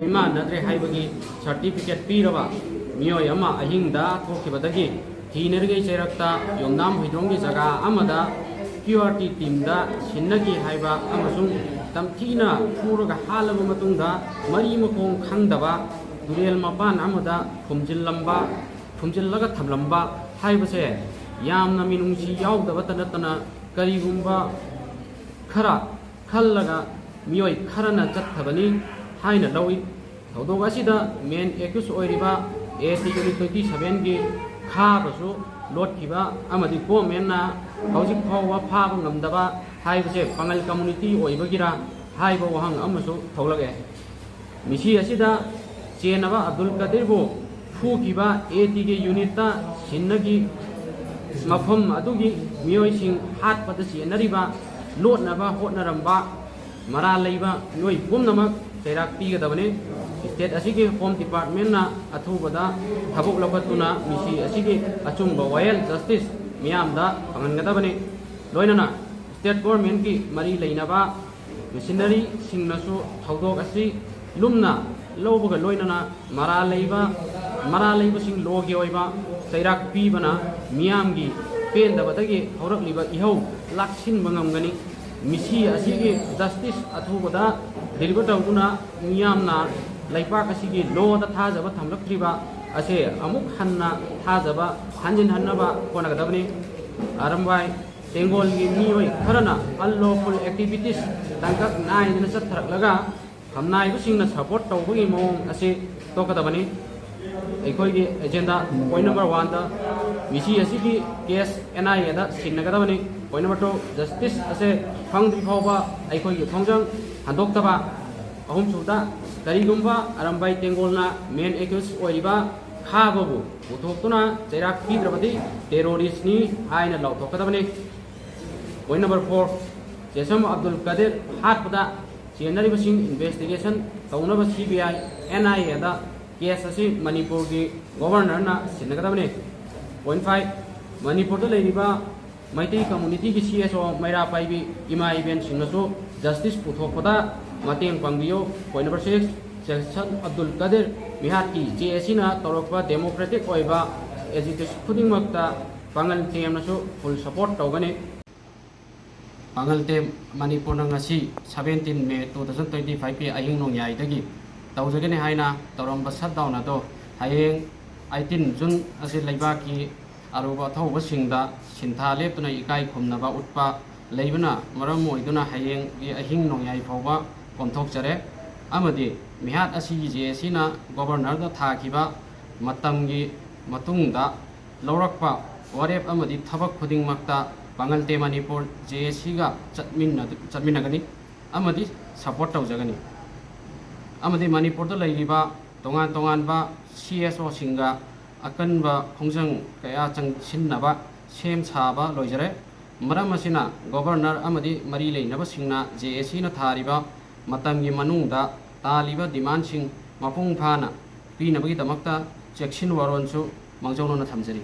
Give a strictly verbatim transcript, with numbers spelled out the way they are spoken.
ꯃꯤꯃꯥꯟꯅꯗ꯭ꯔꯦ ꯍꯥꯏꯕꯒꯤ ꯁꯔꯇꯤꯐꯤꯀꯦꯠ ꯄꯤꯔꯕ ꯃꯤꯑꯣꯏ ꯑꯃ ꯑꯍꯤꯡꯗ ꯊꯣꯛꯈꯤꯕꯗꯒꯤ ꯊꯤꯅꯔꯤꯉꯩ ꯆꯩꯔꯛꯇ ꯌꯣꯝꯅꯥꯝ ꯍꯨꯏꯗ꯭ꯔꯣꯝꯒꯤ ꯖꯒꯥ ꯑꯃꯗ ꯀ꯭ꯌꯨ ꯑꯥꯔ ꯇꯤ ꯇꯤꯝꯗ ꯁꯤꯟꯅꯈꯤ ꯍꯥꯏꯕ ꯑꯃꯁꯨꯡ ꯇꯝꯊꯤꯅ ꯐꯨꯔꯒ ꯍꯥꯠꯂꯕ ꯃꯇꯨꯡꯗ ꯃꯔꯤ ꯃꯈꯣꯡ ꯈꯪꯗꯕ ꯇꯨꯔꯦꯜ ꯃꯄꯥꯟ ꯑꯃꯗ ꯐꯨꯝꯖꯤꯜꯂꯝꯕ, ꯐꯨꯝꯖꯤꯜꯂꯒ ꯊꯝꯂꯝꯕ ꯍꯥꯏꯕꯁꯦ ꯌꯥꯝꯅ ꯃꯤꯅꯨꯡꯁꯤ ꯌꯥꯎꯗꯕꯇ ꯅꯠꯇꯅ ꯀꯔꯤꯒꯨꯝꯕ ꯈꯔ ꯈꯜꯂꯒ ꯃꯤꯑꯣꯏ ꯈꯔꯅ ꯆꯠꯊꯕꯅꯤ ꯍꯥꯏꯅ ꯂꯧꯏ꯫ ꯊꯧꯗꯣꯛ ꯑꯁꯤꯗ ꯃꯦꯟ ꯑꯦꯀ꯭ꯌꯨꯁ ꯑꯣꯏꯔꯤꯕ ꯑꯦ ꯇꯤ ꯌꯨꯅꯤꯠ ꯇ꯭ꯋꯦꯟꯇꯤ ꯁꯚꯦꯟꯒꯤ ꯈꯥꯕꯁꯨ ꯂꯣꯠꯈꯤꯕ ꯑꯃꯗꯤ ꯒꯣꯔꯃꯦꯟꯅ ꯍꯧꯖꯤꯛ ꯐꯥꯎꯕ ꯐꯥꯕ ꯉꯝꯗꯕ ꯍꯥꯏꯕꯁꯦ ꯄꯥꯉꯜ ꯀꯝꯃꯨꯅꯤꯇꯤ ꯑꯣꯏꯕꯒꯤꯔꯥ ꯍꯥꯏꯕ ꯋꯥꯍꯪ ꯑꯃꯁꯨ ꯊꯣꯛꯂꯛꯑꯦ꯫ ꯃꯤꯁꯤ ꯑꯁꯤꯗ ꯆꯦꯟꯅꯕ ꯑꯕꯗꯨꯜ ꯀꯗꯤꯔꯕꯨ ꯐꯨꯈꯤꯕ ꯑꯦ ꯇꯤꯒꯤ ꯌꯨꯅꯤꯠꯇ ꯁꯤꯟꯅꯈꯤ꯫ ꯃꯐꯝ ꯑꯗꯨꯒꯤ ꯃꯤꯑꯣꯏꯁꯤꯡ ꯍꯥꯠꯄꯗ ꯆꯦꯟꯅꯔꯤꯕ, ꯂꯣꯠꯅꯕ ꯍꯣꯠꯅꯔꯝꯕ ꯃꯔꯥꯜ ꯂꯩꯕ ꯃꯤꯑꯣꯏ ꯄꯨꯝꯅꯃꯛ ꯆꯩꯔꯥꯛ ꯄꯤꯒꯗꯕꯅꯤ꯫ ꯁ꯭ꯇꯦꯠ ꯑꯁꯤꯒꯤ ꯍꯣꯝ ꯗꯤꯄꯥꯔꯠꯃꯦꯟꯅ ꯑꯊꯨꯕꯗ ꯊꯕꯛ ꯂꯧꯈꯠꯇꯨꯅ ꯃꯤꯁꯤ ꯑꯁꯤꯒꯤ ꯑꯆꯨꯝꯕ ꯋꯥꯌꯦꯜ, ꯖꯁꯇꯤꯁ, ꯃꯤꯌꯥꯝꯗ ꯐꯪꯍꯟꯒꯗꯕꯅꯤ꯫ ꯂꯣꯏꯅꯅ ꯁ꯭ꯇꯦꯠ ꯒꯣꯔꯃꯦꯟꯒꯤ ꯃꯔꯤ ꯂꯩꯅꯕ ꯃꯤꯁꯤꯅꯔꯤꯁꯤꯡꯅꯁꯨ ꯊꯧꯗꯣꯛ ꯑꯁꯤ ꯂꯨꯝꯅ ꯂꯧꯕꯒ ꯂꯣꯏꯅꯅ ꯃꯔꯥꯜ ꯂꯩꯕ, ꯃꯔꯥꯜ ꯂꯩꯕꯁꯤꯡ ꯂꯣꯒꯤ ꯑꯣꯏꯕ ꯆꯩꯔꯥꯛ ꯄꯤꯕꯅ ꯃꯤꯌꯥꯝꯒꯤ ꯄꯦꯟꯗꯕꯗꯒꯤ ꯍꯧꯔꯛꯂꯤꯕ ꯏꯍꯧ ꯂꯥꯛꯁꯤꯟꯕ ꯉꯝꯒꯅꯤ꯫ ꯃꯤꯁꯤ ꯑꯁꯤꯒꯤ ꯖꯁꯇꯤꯁ ꯑꯊꯨꯕꯗ ꯗꯤꯂꯤꯚꯔ ꯇꯧꯗꯨꯅ ꯃꯤꯌꯥꯝꯅ ꯂꯩꯄꯥꯛ ꯑꯁꯤꯒꯤ ꯂꯣꯗ ꯊꯥꯖꯕ ꯊꯝꯂꯛꯇ꯭ꯔꯤꯕ ꯑꯁꯦ ꯑꯃꯨꯛ ꯍꯟꯅ ꯊꯥꯖꯕ ꯍꯟꯖꯤꯟꯍꯟꯅꯕ ꯍꯣꯠꯅꯒꯗꯕꯅꯤ꯫ ꯑꯔꯝꯕꯥꯏ ꯇꯦꯡꯒꯣꯜꯒꯤ ꯃꯤꯑꯣꯏ ꯈꯔꯅ unlawful activities ꯇꯥꯡꯀꯛ ꯅꯥꯏꯗꯅ ꯆꯠꯊꯔꯛꯂꯒ ꯈꯝꯅꯥꯏꯕꯁꯤꯡꯅ ꯁꯄꯣꯔꯠ ꯇꯧꯕꯒꯤ ꯃꯑꯣꯡ ꯑꯁꯤ ꯇꯣꯛꯀꯗꯕꯅꯤ꯫ ꯑꯩꯈꯣꯏꯒꯤ ꯑꯦꯖꯦꯟꯗꯥ ꯄꯣꯏꯟ ꯅꯝꯕꯔ ꯋꯥꯟꯗ ꯃꯤꯁꯤ ꯑꯁꯤꯒꯤ ꯀꯦꯁ ꯑꯦꯟ ꯑꯥꯏ ꯑꯦꯗ ꯁꯤꯟꯅꯒꯗꯕꯅꯤ꯫ ꯄꯣꯏꯟ ꯅꯝꯕꯔ ꯇꯨ, ꯖꯁꯇꯤꯁ ꯑꯁꯦ ꯐꯪꯗ꯭ꯔꯤ ꯐꯥꯎꯕ ꯑꯩꯈꯣꯏꯒꯤ ꯈꯣꯡꯖꯪ ꯍꯟꯗꯣꯛꯇꯕ꯫ ꯑꯍꯨꯝꯁꯨꯕꯗ, ꯀꯔꯤꯒꯨꯝꯕ ꯑꯔꯝꯕꯥꯏ ꯇꯦꯡꯒꯣꯜꯅ ꯃꯦꯟ ꯑꯦꯀ꯭ꯌꯨꯁ ꯑꯣꯏꯔꯤꯕ ꯈꯥꯕꯕꯨ ꯄꯨꯊꯣꯛꯇꯨꯅ ꯆꯩꯔꯥꯛ ꯄꯤꯗ꯭ꯔꯕꯗꯤ ꯇꯦꯔꯣꯔꯤꯁ꯭ꯠꯅꯤ ꯍꯥꯏꯅ ꯂꯥꯎꯊꯣꯛꯀꯗꯕꯅꯤ꯫ ꯄꯣꯏꯟ ꯅꯝꯕꯔ ꯐꯣꯔ, ꯆꯦꯁꯝ ꯑꯕꯗꯨꯜ ꯀꯗꯤꯔ ꯍꯥꯠꯄꯗ ꯆꯦꯟꯅꯔꯤꯕꯁꯤꯡ ꯏꯟꯚꯦꯁꯇꯤꯒꯦꯁꯟ ꯇꯧꯅꯕ C B I, N I ꯑꯦꯗ ꯀꯦꯁ ꯑꯁꯤ ꯃꯅꯤꯄꯨꯔꯒꯤ ꯒꯣꯚꯔꯅꯔꯅ ꯁꯤꯟꯅꯒꯗꯕꯅꯤ꯫ ꯄꯣꯏꯟ ꯐꯥꯏꯚ, ꯃꯅꯤꯄꯨꯔꯗ ꯂꯩꯔꯤꯕ ꯃꯩꯇꯩ ꯀꯝꯃꯨꯅꯤꯇꯤꯒꯤ ꯁꯤ ꯑꯦꯁ ꯑꯣ ꯃꯩꯔꯥ ꯄꯥꯏꯕꯤ ꯏꯃꯥ ꯏꯕꯦꯟꯁꯤꯡꯅꯁꯨ ꯖꯁꯇꯤꯁ ꯄꯨꯊꯣꯛꯄꯗ ꯃꯇꯦꯡ ꯄꯥꯡꯕꯤꯌꯨ꯫ ꯄꯣꯏꯟ ꯅꯝꯕꯔ ꯁꯤꯛꯁ, ꯖꯦꯛꯁꯟ ꯑꯕꯗꯨꯜ ꯀꯗꯤꯔ ꯃꯤꯍꯥꯠꯀꯤ ꯖꯦ ꯑꯦ ꯁꯤꯅ ꯇꯧꯔꯛꯄ democratic ꯑꯣꯏꯕ agitation ꯈꯨꯗꯤꯡꯃꯛꯇ ꯄꯥꯉꯜ ꯇꯦꯝꯅꯁꯨ full support ꯇꯧꯒꯅꯤ꯫ ꯄꯥꯉꯜ ꯇꯦꯝ ꯃꯅꯤꯄꯨꯔꯅ ꯉꯁꯤ seventeen May two thousand twenty five ꯀꯤ ꯑꯍꯤꯡ ꯅꯣꯡꯌꯥꯏꯗꯒꯤ ꯇꯧꯖꯒꯅꯤ ꯍꯥꯏꯅ ꯇꯧꯔꯝꯕ shutdown ꯑꯗꯣ ꯍꯌꯦꯡ eighteen June ꯑꯁꯤ ꯂꯩꯕꯥꯛꯀꯤ ꯑꯔꯨꯕ ꯑꯊꯧꯕꯁꯤꯡꯗ ꯁꯤꯟꯊꯥ ꯂꯦꯞꯇꯨꯅ ꯏꯀꯥꯏ ꯈꯨꯝꯅꯕ ꯎꯠꯄ ꯂꯩꯕꯅ ꯃꯔꯝ ꯑꯣꯏꯗꯨꯅ ꯍꯌꯦꯡꯒꯤ ꯑꯍꯤꯡ ꯅꯣꯡꯌꯥꯏ ꯐꯥꯎꯕ ꯀꯣꯝꯊꯣꯛꯆꯔꯦ꯫ ꯑꯃꯗꯤ ꯃꯤꯍꯥꯠ ꯑꯁꯤꯒꯤ ꯖꯦ ꯑꯦ ꯁꯤꯅ Governorꯗ ꯊꯥꯈꯤꯕ ꯃꯇꯝꯒꯤ ꯃꯇꯨꯡꯗ ꯂꯧꯔꯛꯄ ꯋꯥꯔꯦꯞ ꯑꯃꯗꯤ ꯊꯕꯛ ꯈꯨꯗꯤꯡꯃꯛꯇ ꯄꯥꯉꯜ ꯇꯦꯝ ꯃꯅꯤꯄꯨꯔ ꯖꯦ ꯑꯦ ꯁꯤꯒ ꯆꯠꯃꯤꯟꯅ-, ꯆꯠꯃꯤꯟꯅꯒꯅꯤ ꯑꯃꯗꯤ support ꯇꯧꯖꯒꯅꯤ꯫ ꯑꯃꯗꯤ ꯃꯅꯤꯄꯨꯔꯗ ꯂꯩꯔꯤꯕ ꯇꯣꯉꯥꯟ ꯇꯣꯉꯥꯟꯕ ꯁꯤ ꯑꯦꯁ ꯑꯣꯁꯤꯡꯒ ꯑꯀꯟꯕ ꯈꯣꯡꯖꯪ ꯀꯌꯥ ꯆꯪꯁꯤꯟꯅꯕ ꯁꯦꯝ ꯁꯥꯕ ꯂꯣꯏꯖꯔꯦ꯫ ꯃꯔꯝ ꯑꯁꯤꯅ Governor ꯑꯃꯗꯤ ꯃꯔꯤ ꯂꯩꯅꯕꯁꯤꯡꯅ ꯖꯦ ꯑꯦ ꯁꯤꯅ ꯊꯥꯔꯤꯕ ꯃꯇꯝꯒꯤ ꯃꯅꯨꯡꯗ ꯇꯥꯜꯂꯤꯕ demandꯁꯤꯡ ꯃꯄꯨꯡ ꯐꯥꯅ ꯄꯤꯅꯕꯒꯤꯗꯃꯛꯇ ꯆꯦꯛꯁꯤꯟ ꯋꯥꯔꯣꯜꯁꯨ ꯃꯥꯡꯖꯧꯅꯅ ꯊꯝꯖꯔꯤ꯫